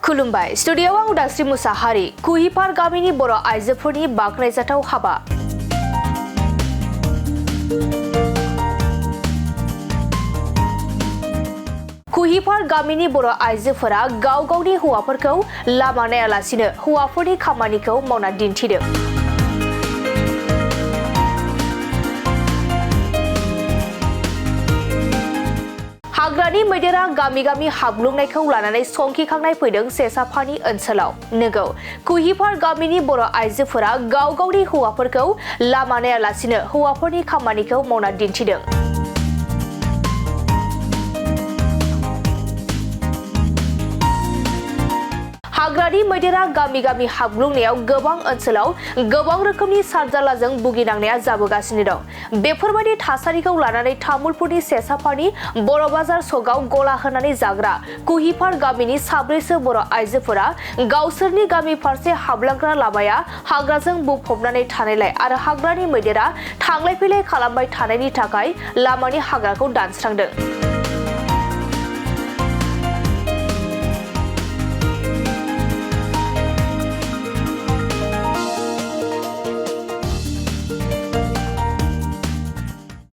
खुलुमबाय स्टुडियोआव आं उदास्रि मुसाहारि कुहिपार गामिनि बर' आइजोफोरनि बाखनायजाथाव हाबा कुहिपार गामिनि बर' आइजोफोरा गाव गावनि हौवाफोरखौ लामा नायालासिनो हौवाफोरनि खामानिखौ मावना दिन्थिदों। हाग्रानि मैदेरा गामि गामि हाबग्लुंनायखौ लानानै संखिखांनाय फैदों सेसाफानि ओनसोलाव। नोंगौ कुहिपार गामिनि बर' आइजोफोरा गाव गावनि हौवाफोरखौ लामा नायालासिनो हौवाफोरनि खामानिखौ मावना दिन्थिदों। हाग्रानि मैदेरा गामि गामि हाबग्लुंनायाव गोबां ओनसोलाव गोबां रोखोमनि सारजालाजों भुगिनांनाया जाबोगासिनो दं। बेफोरबायदि थासारिखौ लानानै तामुलपुरनि सेसाफानि बर' बाजार सगाव गला होनानै जाग्रा कुहिपार गामिनि साब्रैसो बर' आइजोफोरा गावसोरनि गामि फारसे हाबलांग्रा लामाया हाग्राजों बुंफबनानै थानायलाय आरो हाग्रानि मैदेरा थांलाय फैलाय खालामबाय थानायनि थाखाय लामानि हाग्राखौ दानस्रांदों।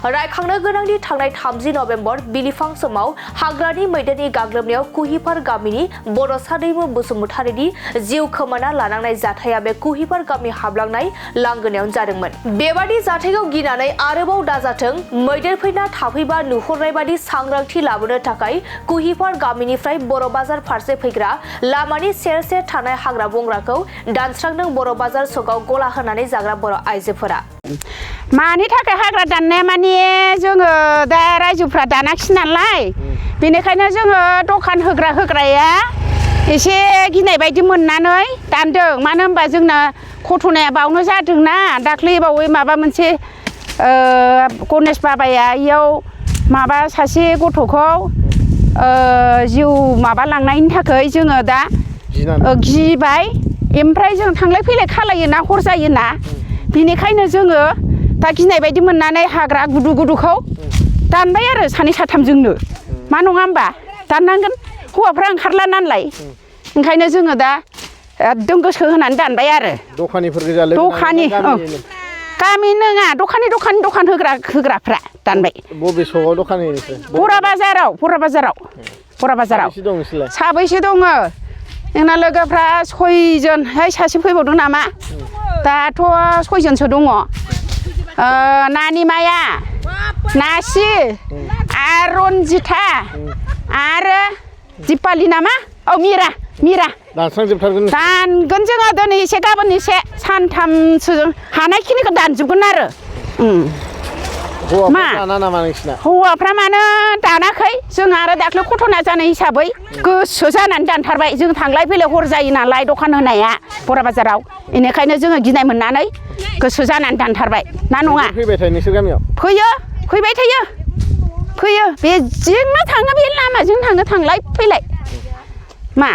रायखांनो गोनांदि थांनाय 30 नभेम्बर बिलिफां समाव हाग्रानि मैदेरनि गाग्लोबनायाव कुहिपार गामिनि बर' सादैमु बसुमतारीनि जिउ खोमाना लानांनाय जाथाया बे कुहिपार गामि हाबलांनाय लांगोनायाव जादोंमोन। बेबादि जाथायखौ गिनानै आरोबाव दाजाथों मैदेर फैना थाफैबा नुहुरनाय बादि सांग्रांथि लाबोनो थाखाय कुहिपार गामिनिफ्राय बर' बाजार फारसे फैग्रा लामानि सेर सेर थानाय हाग्रा बंग्राखौ दानस्रांदों बर' बाजार सगाव गला होनानै जाग्रा बर' आइजोफोरा। मानि थाखाय हाग्रा दाननाया माने जोङो दा रायजोफ्रा दानाखिसै नालाय बेनिखायनो जोङो दखान होग्राया एसे गिनाय बायदि मोननानै दानदों। मानो होनबा जोंना घटनाया बावनो जादोंना दाख्लै बावै माबा मोनसे गनेश बाबाया इयाव माबा सासे गथ'खौ जिउ माबा लांनायनि थाखाय जोङो दा गिबाय। ओमफ्राय जों थांलाय फैलाय खालायोना हर जायोना बेनिखायनो जोङो दा गिनाय बायदि मोननानै हाग्रा गुदु गुदुखौ दानबाय आरो सानै साथामजोंनो। मा नङा होमबा दाननांगोन हौवाफ्रा ओंखारला नालाय ओंखायनो जोङो दा एकदम गोसो होनानै दानबाय आरो। दखानिफोर गोजा लोगो दखानि गामि नङा दखान होग्राफ्रा दानबाय। बबे सगाव दखानिनिफ्राय? बरा बाजाराव साबैसे दङ जोंना लोगोफ्रा 6 जन सासे फैबावदों नामा दाथ' 6 जनसो दङ। नानिमाया नासि आरो रनजिता आरो दिपालि नामा मिरा दानस्रांजोबथारगोन दानगोन जोङो दिनै एसे गाबोन एसे सानथामसो हानायखिनिखौ दानजोबगोन आरो। मा दाना नामा नोंसिना? हौवाफ्रा मानो दानाखै जों आरो दाख्लै घटना जानाय हिसाबै गोसो जानानै दानथारबाय। जों थांलाय फैलाय हर जायो नालाय दखान होनाया बर' बाजाराव बेनिखायनो जोङो गिनाय मोननानै गोसो जानानै दानथारबाय। ना नङा? फैबाय थायो नोंसोर गामियाव? फैबाय थायो बेजोंनो थाङो बे लामाजों थाङो थांलाय फैलाय। मा